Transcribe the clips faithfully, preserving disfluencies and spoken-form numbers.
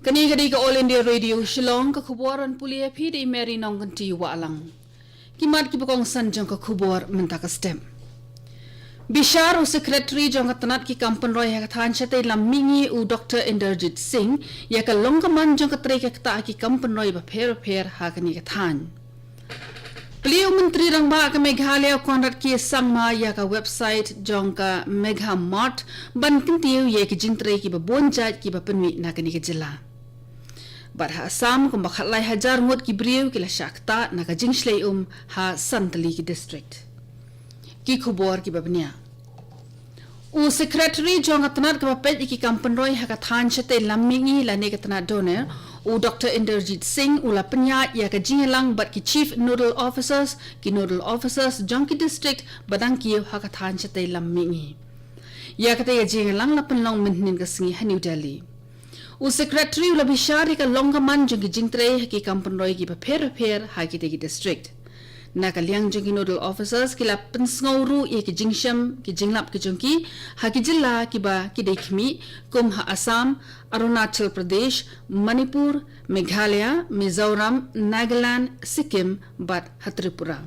Kane ka dei ka All India Radio Shillong, ka khubor ban pule ïa phi da i Mary Nongkynti Wahlang. Ki mat kiba kongsan jong ka khubor mynta ka step. Bishar u Secretary jong ka tnat ki kam pynroi ha ka thaiñ shatei lam mihngi u Doctor Inderjit Singh ïa ka long ka man jong ka trei ka ktah ki kam pynroi bapher bapher ha kane ka thaiñ. Plie u Myntri Rangbah ka Meghalaya Conrad K Sangma ïa ka website jong ka Megha Mart ban kyntiew ïa ki jingtrei kiba bun jait kiba pynmih na kane ka jylla. Bad ha Assam kumba khatlai hajar ngut ki briew ki la shah ktah na ka jingshlei um ha san tylli ki district. Ki khubor kiba bniah. U Secretary jong ka tnat kaba peit ïa ki kam pynroi ha ka thaiñ shatei lam mihngi lane ka tnat DoNER, u Doctor Inderjit Singh u la pynïaid ïa ka jingïalang bad ki Chief Nodal Officers, ki Nodal Officers jong ki district ba dang kiew ha ka thaiñ shatei lam mihngi. Ïa katei ka jingïalang la pynlong mynhynnin ka sngi ha New Delhi. U Secretary u la bishar ïa ka long ka man jong ki jingtrei ha ki kam pynroi kiba pher bapher ha kitei ki district. Na ka liang jong ki Nodal Officers ki la pynsngew ruh ïa ki jingshem, ki jinglap ki jong ki ha ki jylla kiba ki dei khmih, kum ha Assam, Arunachal Pradesh, Manipur, Meghalaya, Mizoram, Nagaland, Sikkim bad ha Tripura.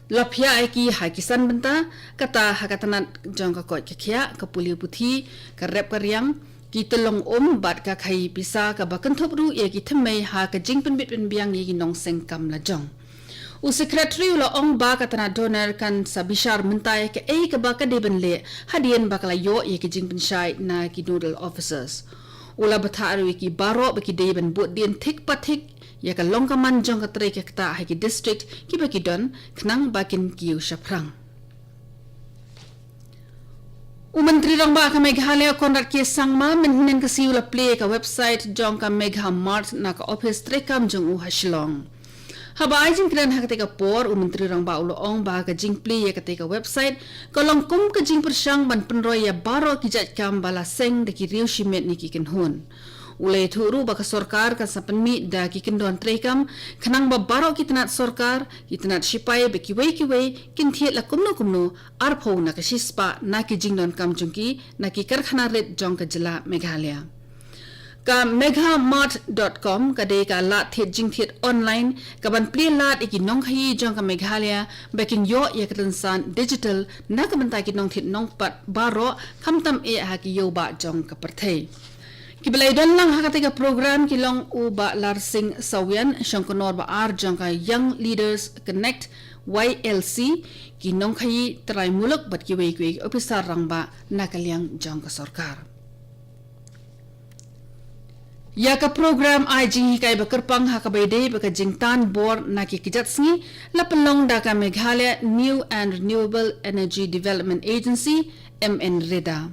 La phiah ïa ki ha ki san bynta, kata ha ka tnat jong ka koit ka khiah, ka pule puthi, ka rep ka riang, ki tyllong um bad ka khaïi pisa, kaba kynthup ruh ïa ki thymmei ha ka jingpynbit pynbiang ïa ki nongseng kam lajong. U Secretary u la ong ba ka tnat DoNER kan sa bishar mynta ïa kaei kaba ka dei ban leh hadien ba ka la ïoh ïa ki jingpynshai na ki Nodal Officers. U la bthah ruh ïa ki baroh ba ki dei ban bud dien thik pa thik ïa ka long ka man jong ka trei ka ktah ha ki district kiba ki don khnang ba kin kiew shaphrang. U Myntri Rangbah ka Meghalaya Conrad K Sangma mynhynnin ka sngi u la plie ka website jong ka Megha Mart na ka ophis treikam jong u ha Shillong. Haba ai jingkren ha katei ka por, u Myntri Rangbah u la ong ba ka jingplie ïa katei ka website ka long kum ka jingpyrshang ban pynroi ïa baroh ki jait kam ba la seng da ki riew shimet ne ki kynhun. U la ïathuh ruh ba ka sorkar kan sa pynmih da ki kyndon treikam khnang ba baroh ki tnat sorkar, ki tnat shipai bad kiwei kiwei kin thied la kumno kumno arphew na ka shispah na ki jingdonkam jong ki na ki karkhana rit jong ka jylla Meghalaya. Ka meghamart dot com ka dei ka lad thied jingthied online kaban plie lad ïa ki nongkhaïi jong ka Meghalaya ba kin ïoh ïa ka rynsan digital na ka bynta ki nongthied nongpat baroh khamtam eh ha ki ïew bah jong ka pyrthei. Kiba la ïadon lang ha katei ka program ki long u Bah Larsing Sawian, shongknor ba ar jong ka Young Leaders Connect Y L C, ki nongkhaïi trai muluk bad kiwei kiwei ki ophisar rangbah na ka liang jong ka sorkar. Ïa ka program ai jinghikai ba kyrpang ha kaba ïadei bad ka jingtan bor na ki kjat sngi la pynlong da ka Meghalaya New and Renewable Energy Development Agency, MNREDA.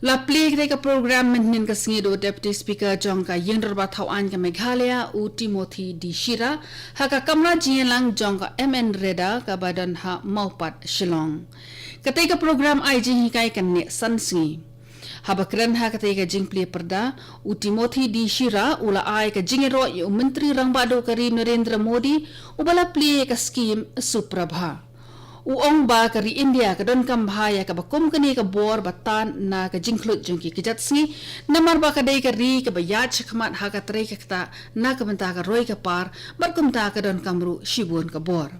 La plie katei ka program mynhynnin ka sngi da u Deputy Speaker jong ka Ïingdorbar Thaw Aiñ ka Meghalaya, u Timothy D Shira, ha ka kamra jingïalang jong ka MNREDA kaba don ha Mawpat, Shillong. Katei ka program ai jinghikai kan neh san sngi. Haba kren ha katei ka jingplie pyrda, u Timothy D Shira u la ai ka jingïaroh ïa u Myntri Rangbah Duh ka ri Narendra Modi uba la plie ïa ka skhim Suprabha. U ong ba ka ri India ka donkam bha ïa kaba kum kane ka bor ba tan na ka jingkhluit jong ki kjat sngi, namar ba ka dei ka ri kaba ïaid shakhmat ha ka trei ka ktah na ka bynta ka roi ka par bad kumta ka donkam ruh shibun ka bor.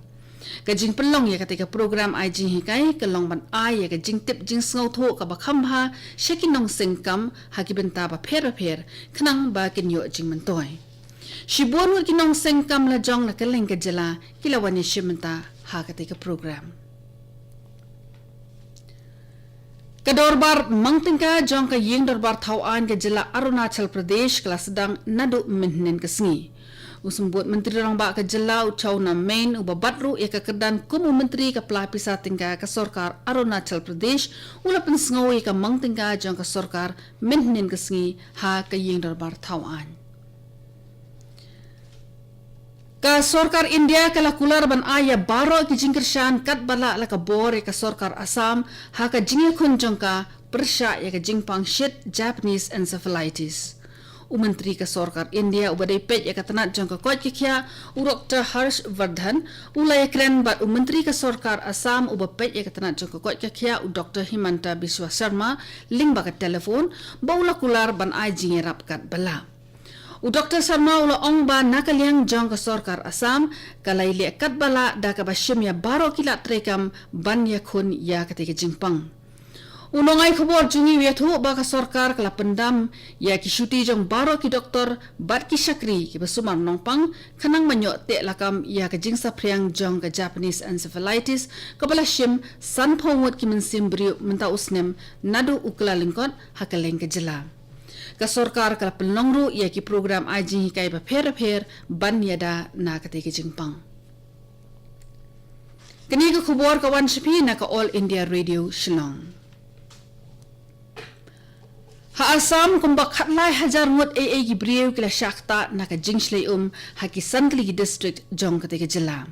Ka jingpynlong ïa katei ka program ai jinghikai ka long ban ai ïa ka jingtip jingsngewthuh kaba kham bha sha ki nongseng kam ha ki bynta bapher bapher khnang ba kin ïoh jingmyntoi. Shibun ngut ki nongseng kam lajong na kylleng ka jylla ki la wan ïashim bynta ha katei ka program. Ka dorbar mang tyngka jong ka Ïingdorbar Thaw Aiñ ka jylla Arunachal Pradesh ka la sdang naduh mynhynnin ka sngi. U Symbud Myntri Rangbah ka jylla u Chowna Mein uba bat ruh ïa ka kyrdan kum u Myntri ka pla pisa tyngka ka sorkar Arunachal Pradesh u la pynsngew ïa ka mang tyngka jong ka sorkar mynhynnin ka sngi ha ka Ïingdorbar Thaw Aiñ. Ka sorkar India ka la kular ban ai ïa baroh ki jingkyrshan katba lah la ka bor ïa ka sorkar Assam ha ka jingïakhun jong ka pyrshah ïa ka jingpang shit Japanese encephalitis. U Myntri ka Sorkar India uba dei peit ïa ka tnat jong ka koit ka khiah, u Doktor Harsh Vardhan, u la ïakren bad u Myntri ka Sorkar Assam uba peit ïa ka tnat jong ka koit ka khiah, u Doktor Himanta Biswa Sharma, lyngba ka telephone, ba u la kular ban ai jingïarap katba lah. U Doktor Sharma u la ong ba na ka liang jong ka Sorkar Assam, ka la ïaleh katba lah da kaba shim ïa baroh ki lad treikam ban ïakhun ïa katei ka jingpang. U nongai khubor jong ngi u ïathuh ba ka sorkar ka la pyndam ïa ki shuti jong baroh ki doktor bad ki shakri kiba sumar nongpang, khnang ban ïoh teh lakam ïa ka jingsaphriang jong ka Japanese encephalitis kaba la shim sanphew ngut ki mynsiem briew mynta u snem naduh u kyllalyngkot ha kylleng ka jylla. Ka sorkar ka la pynlong ruh ïa ki program ai jinghikai bapher bapher ban ïada na katei ka jingpang. Kane ka khubor ka wan sha phi na ka All India Radio Shillong. Ha Assam kumba khatlai hajar ngut ei ei ki briew ki la shah ktah na ka jingshlei um ha ki san tylli ki district jong katei ka jylla.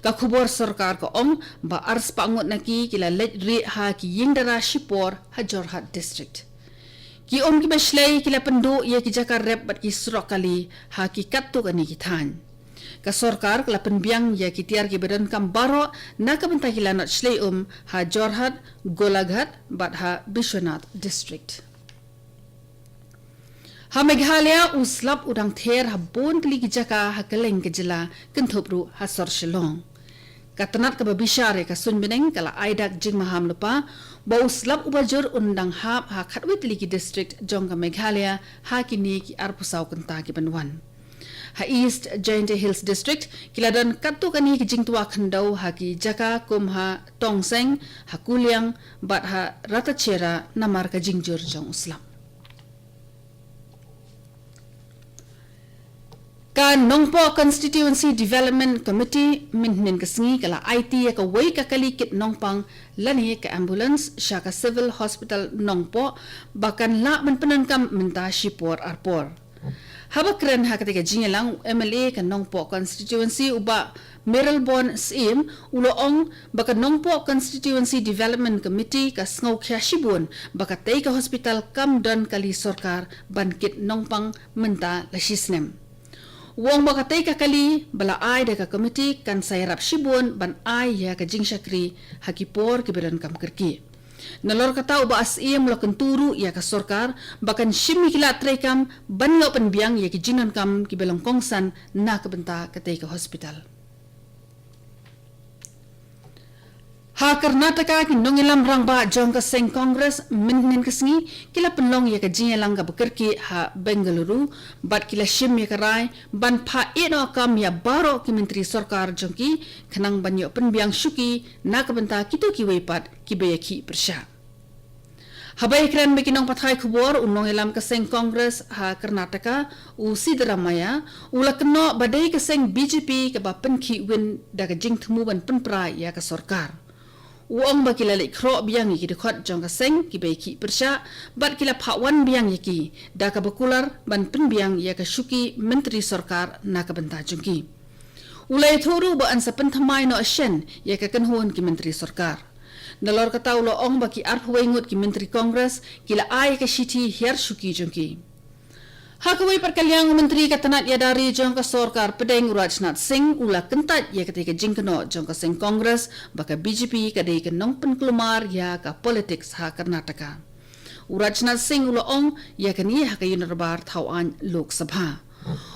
Ka khubor sorkar ka ong ba arspah ngut na ki ki la leit rieh ha ki ïing dara shipor ha Jorhat district. Ki um kiba shlei ki la pynduh ïa ki jaka rep bad ki surok kali ha ki katto katne ki thaiñ. Ka sorkar ka la pynbiang ïa ki tiar kiba donkam baroh na ka bynta ki lanot shlei um ha Jorhat, Golaghat bad ha Bishwanath district. Ha Meghalaya u slap u dang ther ha bun tylli ki jaka ha kylleng ka jylla, kynthup ruh ha sor Shillong. Ka tnat kaba bishar ïa ka suiñ bneng ka la ai dak jingmaham lypa ba u slap uba jur un dang hap ha khatwei tylli ki district jong ka Meghalaya ha kine ki arphew saw kynta kiban wan. Ha East Jaintia Hills District ki la don katto katne ki jingtwa khyndew ha ki jaka kum ha Tongseng, ha Kuliang bad ha Ratacherra namar ka jingjur jong u slap. Ka Nongpoh Constituency Development Committee mynhynnin ka sngi ka la aiti ïa kawei ka kali kit nongpang lane ka ambulance sha ka Civil Hospital Nongpoh ba kan lah ban pyndonkam mynta shipor arpor. Haba kren ha katei ka jingïalang u M L A ka Nongpoh Constituency u Bah Mayralborn Syiem u la ong ba ka Nongpoh Constituency Development Committee ka sngewkhia shibun ba katei ka hospital kam don kali sorkar ban kit nongpang mynta la shisnem. U ong ba katei ka kali ba la ai da ka committee kan sa ïarap shibun ban ai ïa ka jingshakri ha ki por kiba donkam kyrkieh. Nalor kata u Bah Syiem u la kyntu ruh ïa ka sorkar ba kan shim ïa ki lad treikam ban ïoh pynbiang ïa ki jingdonkam kiba long kongsan na ka bynta katei ka hospital. Ha Karnataka ki nongïalam rangbah jong ka seng Congress mynhynnin ka sngi ki la pynlong ïa ka jingïalang kaba kyrkieh ha Bengaluru bad ki la shim ïa ka rai ban phah ïehnoh kam ïa baroh ki myntri sorkar jong ki khnang ban ïoh pynbiang shuki na ka bynta kito kiwei pat kiba ïakhih pyrshah. Haba ïakren bad ki nongpathai khubor u nongïalam ka seng Congress ha Karnataka u Siddaramaiah u la kynnoh ba dei ka seng B J P kaba pynkhih win da ka jingthmu ban pynpra ïa ka sorkar. U ong ba ki la leit khroh biang ïa ki dkhot jong ka seng kiba ïakhih pyrshah bad ki la phah wan biang ïa ki da kaba kular ban pynbiang ïa ka shuki myntri sorkar na ka bynta jong ki. U la ïathuh ruh ba yn sa pynthymmai noh shen ïa ka kynhun ki myntri sorkar. Nalor kata u la ong ba ki arphew wei ngut ki myntri Congress ki la ai ka shithi hiar shuki jong ki. Ha kawei pat ka liang u myntri ka tnat ïada ri jong ka sorkar pdeng u Rajnath Singh u la kyntait ïa katei ka jingkynnoh jong ka seng Congress ba ka B J P ka dei ka nongpynkulmar ïa ka politics ha Karnataka. U Rajnath Singh u la ong ïa kane ha ka ïing dorbar thaw aiñ Lok Sabha.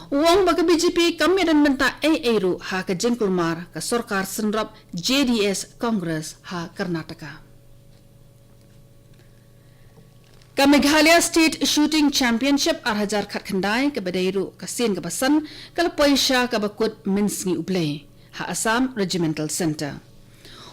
U ong ba ka B J P kam ïadon bynta ei ei ruh ha ka jingkulmar ka sorkar synrop J D S Congress ha Karnataka. Ka Meghalaya State Shooting Championship ar hajar khatkhyndai kaba dei ruh ka sien kaba san ka la poi sha kaba kut mynsngi U Blei ha Assam Regimental Centre.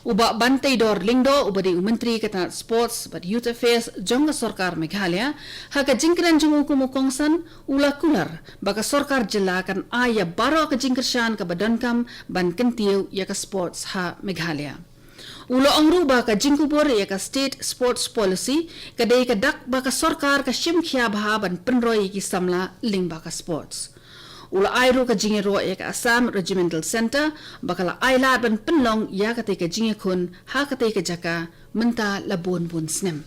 U Bah Banteidor Lyngdoh uba dei u myntri ka tnat Sports bad Youth Affairs jong ka sorkar Meghalaya, ha ka jingkren jong u kum u kongsan u la kular ba ka sorkar jylla kan ai ïa baroh ka jingkyrshan kaba donkam ban kyntiew ïa ka sports ha Meghalaya. U la ong ruh ba ka jingkubur ïa ka State Sports Policy ka dei ka dak ba ka sorkar ka shim khia bha ban pynroi ïa ki samla lyngba ka sports. U la ai ruh ka jingïaroh ïa ka Assam Regimental Centre ba ka la ai lad ban pynlong ïa katei ka jingïakhun ha katei ka jaka mynta la bun bun snem.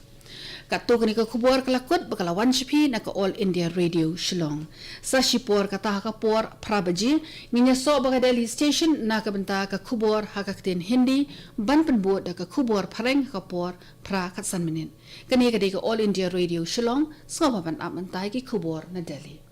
Katto katne ka khubor ka la kut bad ka la wan sha phi na ka All India Radio Shillong. Sa shipor kata ha ka por phra baje, ngin ïasoh bad ka Delhi Station na ka bynta ka khubor ha ka ktien Hindi, ban pynbud da ka khubor phareng ha ka por phra khatsan minit. Kane ka dei ka All India Radio Shillong, sngewbha ban ap mynta ki khubor na Delhi.